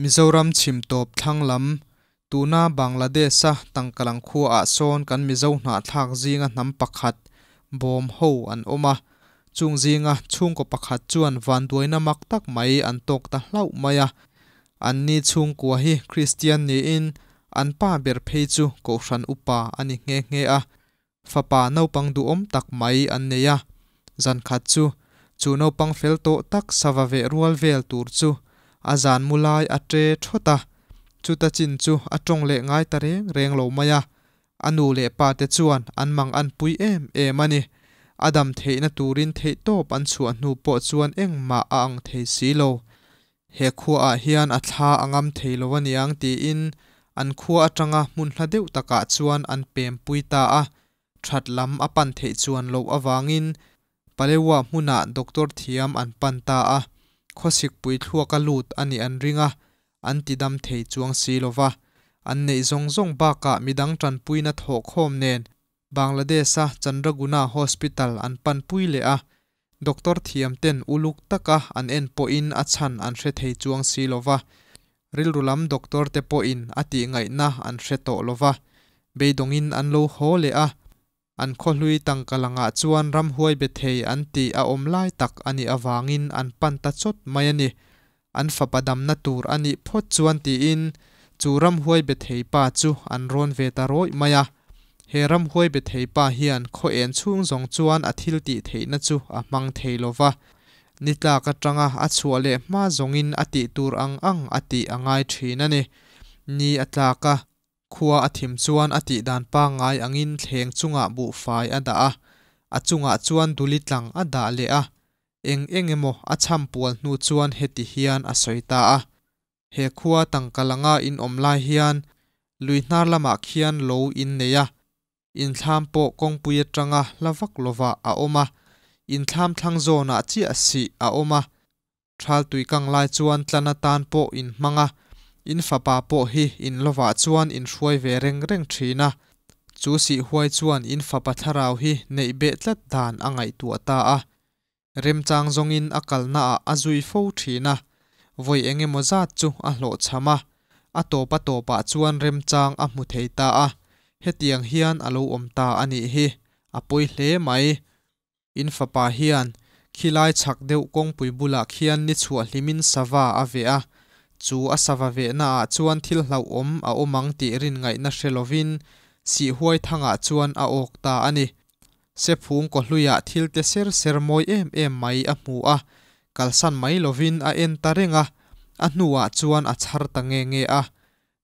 Mizoram chhim tawp thlang lam, tuna Bangladesh-a Tangkalang khuaah sawn kan Mizo hnahthlak zinga hnam pakhat, Bawm ho an awm a. Chung zinga chhungkaw pakhat chuan vanduaina mak tak mai an tawk ta hlauh mai a. Anni chhungkua hi Kristian niin an pa ber phei chu Kohhran upa a ni nghe nghe a. Fapa naupang duhawm tak mai an nei a. Zan khat chu, chu naupang fel tawh tak sava veh rual vel tur chu a zan mu lai a ṭe ṭhawt a. Chuta chin chu a ṭawng leh ngai ta reng reng lo mai a. A nu leh pa te chuan an mang an pui em em a ni. A dam theihna turin theihtawp an chhuah hnu pawh chuan engmah a ang thei si lo. He khuaah hian a thla a ngam thei lo aniang tiin an khua atanga hmun hla deuh takah chuan an pem pui ta a. That lam a pan theih chuan loh avangin Palewa hmunah doctor thiam an pan ta a. Khawsikpui thluaka lut a nih an ring a, an ti dam thei chuang si lo va. An neih zawng zawng bakah midang tanpuina thawhkhawm nen Bangladesh-a Chandraguna Hospital an panpui leh a. Doctor thiam ten uluk taka an en pawhin a chhan an hre thei chuang si lo va. Rilru lam doctor te pawhin a tih ngaihna an hre tawh lo va. Beidawngin an lo haw leh a. An khawhlui tangka langah chuan ramhuai be thei an tih a awm lai tak a nih avangin an pan ta chawt mai a ni. An fapa damna tur a nih phawt chuan tiin chu ramhuai be thei pa chu an rawn ve ta rawih mai a. He ramhuai be thei pa hian khaw en chhung zawng chuan a thil tih theihna chu a hmang thei lo va. Ni tlak atanga a chhuah leh hma zawngin a tih tur ang ang a tih a ngai thin a ni. Ni a tlak a, khua a thim chuan a tih dan pangngai angin thleng chungah buhfai a dah a, a chungah chuan duli tlang a dah leh a. Eng eng emaw a chham pual hnu chuan heti hian a sawi ta a, He khua tangka langa in awm lai hian lui hnar lamah khian lo in nei a, inthlam pawh kawngpui atanga hla vak lovah a awm a, inthlam thlang zawnah chiah sih a awm a, thal tui kang lai chuan tlan atan pawh in hmang a, in fapa pawh hi in lovah chuan in hruai ve reng reng thin a, chu sih huai chuan in fapa thlarau hi neih beh tlat dan a ngaihtuah ta a. Remchang zawngin a kalnaah a zui fo thin a, vawi eng emaw zat chu a hlawhchham a, a tawp a tawpah chuan remchang a hmu thei ta a, hetiang hian a lo awm ta a nih hi, a pawi hle mai. In fapa hian khilai chhak deuh kawngpui bulah khian ni chhuah hlimin sava a veh a, chu a sava vehnaah chuan thil hlauhawm a awm ang tih rin ngaihna hre lovin Sihhuai thangah chuan a awk ta a ni. Sephung kawhluiah thil te ser ser mawi em em mai a hmu a, kalsan mai lovin a en ta reng a, a hnuah chuan a chhar ta nge nge a.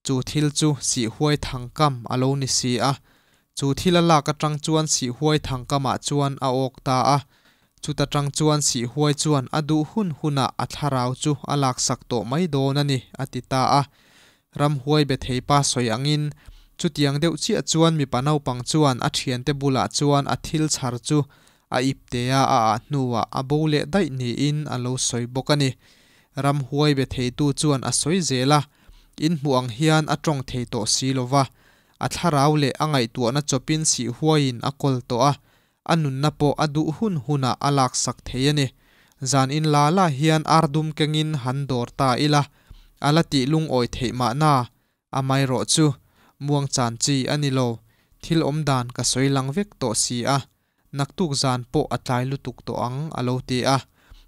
Chu thil chu Sihhuai thangkam a lo ni si a. Chu thil a lak atang chuan Sihhuai thangkamah chuan a awk ta a. Chuta tang chuan Sihhuai chuan a duh hun hunah a thlarau chu a laksak tawh mai dawn a ni, a ti ta a. Ramhuai be thei pa sawi angin, chutiang deuh chiah chuan mipa naupang chuan a thiante bulah chuan a thil chhar chu a iptea a ah hnuah a bo leh daih niin a lo sawi bawk a ni. Ramhuai be theitu chuan a sawi zel a, in hmuh ang hian a tawng thei tawh si lo va, a thlarau leh a ngaihtuahna chawpin sihhuaiin a kawl tawh a, a nunna pawh a duh hun hunah a laksak thei a ni. Zan in la la hian ar dum kengin han dawr ta ila, a la tih lungawi theih mahna, amaherawh chu muang chan chi a ni lo, thil awm dan ka sawi lang vek tawh si a, naktuk zan pawh a tlai lutuk tawh ang a lo ti a.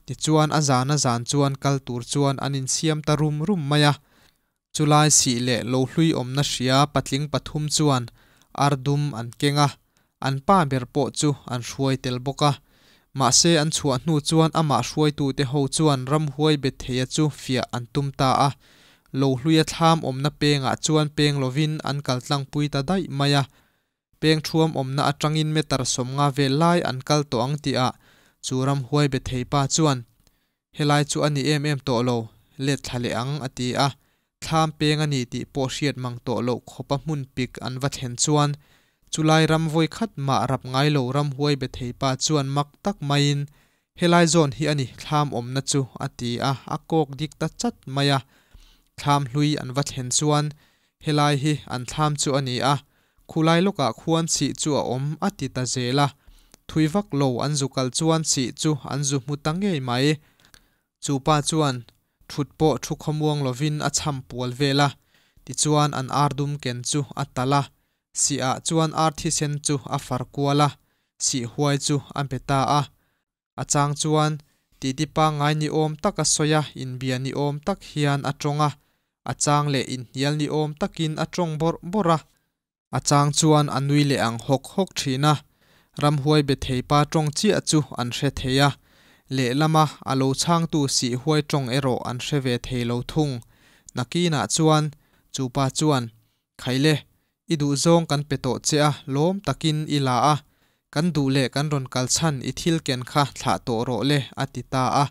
Tichuan a zan a zan chuan kal tur chuan an insiam ta rum rum mai a. Chulai sih leh lo hlui awmna hria patling pathum chuan ar dum an keng a, an pa ber pawh chu an hruai tel bawk a. Mahse an chhuah hnu chuan amah hruaitute ho chuan ramhuai bet theia chu fiah an tum ta a. Lo hluia thlam awmna pengah chuan peng lovin an kal tlangpui ta daih mai a. Peng thuam awmna atangin meter 50 vel lai an kal tawh ang tihah chu ramhuai be thei pa chuan, Helai chu a ni em em tawh lo, let thla leh ang, a ti a. Thlam peng a ni tih pawh hriat mang tawh loh khawpa hmun pik an va thlen chuan chulai ram vawi khat mah rap ngai lo ramhuai be thei pa chuan mak tak maiin, Helai zawn hi a ni thlam awmna chu, a ti a, a kawk dik ta chat mai a. Thlam hlui an va thlen chuan Helai hi an thlam chu a ni a, khulai lawkah khuan chhih chu a awm a ti ta zel a. Thui vak lo an zu kal chuan chhih chu an zu hmu ta ngei mai. Chu pa chuan, Ṭhut pawh ṭhu khawmuang lovin a cham pual vel a. Tichuan an ar dum ken chu a talh a, sih ah chuan ar thisen chu a far kual a, sih huai chu a be ta a. A chang chuan titi pangngai ni awm tak a sawi a, inbia ni awm tak hian a tawng a, a chang leh inhnial ni awm takin a tawng bawrh bawrh a. A chang chuan a nui leh ang hawk hawk thin a, ramhuai be thei pa tawng chiah chu an hre thei a, lehlama a lo chhangtu sihhuai tawng erawh an hre ve thei lo thung. Nakinah chuan chu pa chuan, Khaile, i duhzawng kan pe tawh che a, lawm takin i la a, kan duh leh kan rawn kal chhan i thil ken kha thlah tawh rawh le, a ti ta a.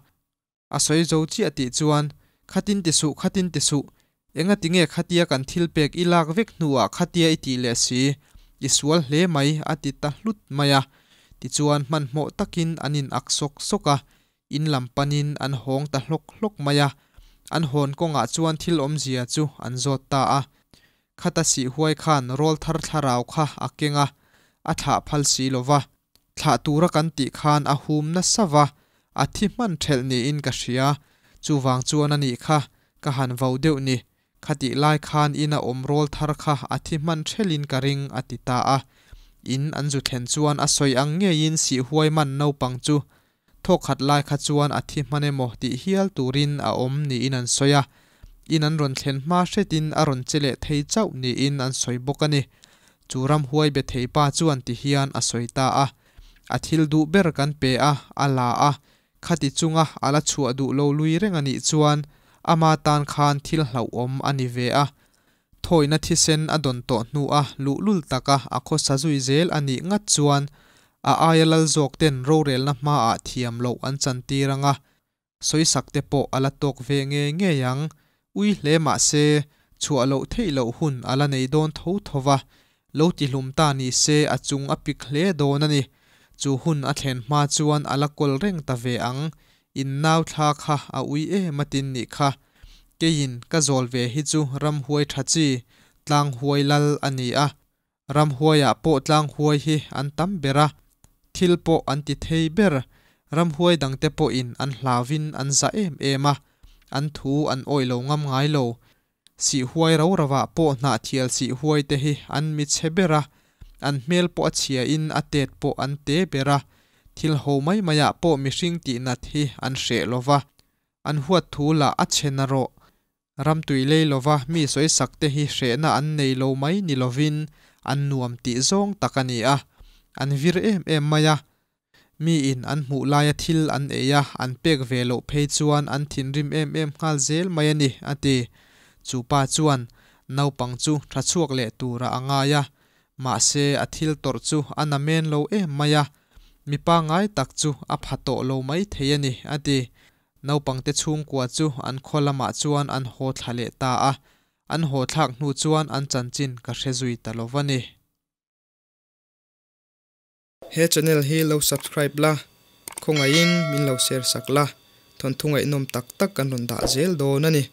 A sawi zo chiah tih chuan, Khatin ti suh, khatin ti suh, engati nge khatia kan thil pek i lak vek hnuah khatia i tih leh si, i sual hle mai, a ti ta hlut mai a. Tichuan hmanhmawh takin an in ak sawk sawk a, in lam panin an hawng ta hlawk hlawk mai a. An hawn kawngah chuan thil awmzia chu an zawt ta a. Khata sihhuai khan rawlthar thlarau kha a keng a, a thlah phal si lo va. Thlah tura kan tih khan a hum nasa va, a thi hman thelh niin ka hria. Chuvang chuan a nih kha, ka han vau deuh ni. Khatih lai khan ina awm rawl thar kha a thi hman thelhin ka ring, a ti ta a. In an zu thlen chuan a sawi ang ngeiin sihhuai man naupang chu thawkhat lai kha chuan a thi hman emaw tih hial turin a awm niin an sawi a. In an rawn thlen hma hretin a rawn che leh thei chauh niin an sawi bawk a ni. Chu ramhuai be thei pa chuan ti hian a sawi ta a, A thil duh ber kan pe a, a la a, khati chunga a la chhuah duh lo lui reng a nih chuan ama tan khan thil hlauhawm a ni ve a. Thawihna thisen a dawn tawh hnua luhlul taka a khawsa zui zel a nih ngat chuan a aia lal zawk ten rorelna hmaah thiam loh an chantir ang a, Sawisak te pawh a la tawk ve ngei ngei ang. Ui hle mah se, chhuah loh theih loh hun a la nei dawn tho tho va, lo tihlum ta ni se a chung a pik hle dawn a ni. Chu hun a thlen hma chuan a la kawl reng ta ve ang. In nau thla kha a ui em a tin nih kha. Keiin ka zawl ve hi chu ramhuai tha chi, tlang huai lal a ni a. Ramhuaiah pawh tlanghuai hi an tam ber a, thil pawh an ti thei ber. Ramhuai dangte pawhin an hlauvin an zah em em a, an thu an awih lo ngam ngai lo. Sihhuai ro rovah pawh hnahthial sihhuai te hi an mi chhe ber a, an hmel pawh a chhiain a tet pawh an te ber a, thil ho mai maiah pawh mihring tihnat hi an hreh lo va, an huat thu lah a chhe na rawh. Ramtui lei lova mi sawisak te hi hrehna an nei lo mai ni lovin an nuam tih zawng tak a ni a, an vir em em mai a. Miin an hmuh laia thil an ei a, an pek ve loh phei chuan an thinrim em em nghal zel mai a ni, a ti. Chu pa chuan naupang chu tha chhuak leh turah a ngai a, mahse a thil tawrh chu a na men lo em mai a, mi pangngai tak chu a pha tawh lo mai thei a ni, a ti. Naupangte chhungkua chu an khaw lamah chuan an haw thla leh ta a, an haw thlak hnu chuan an chanchin ka hre zui ta lo va ni. He channel hi lo subscribe la, khawngaihin min lo share sak la, thawnthu ngaihnawm tak tak kan rawn dah zel dawn a ni.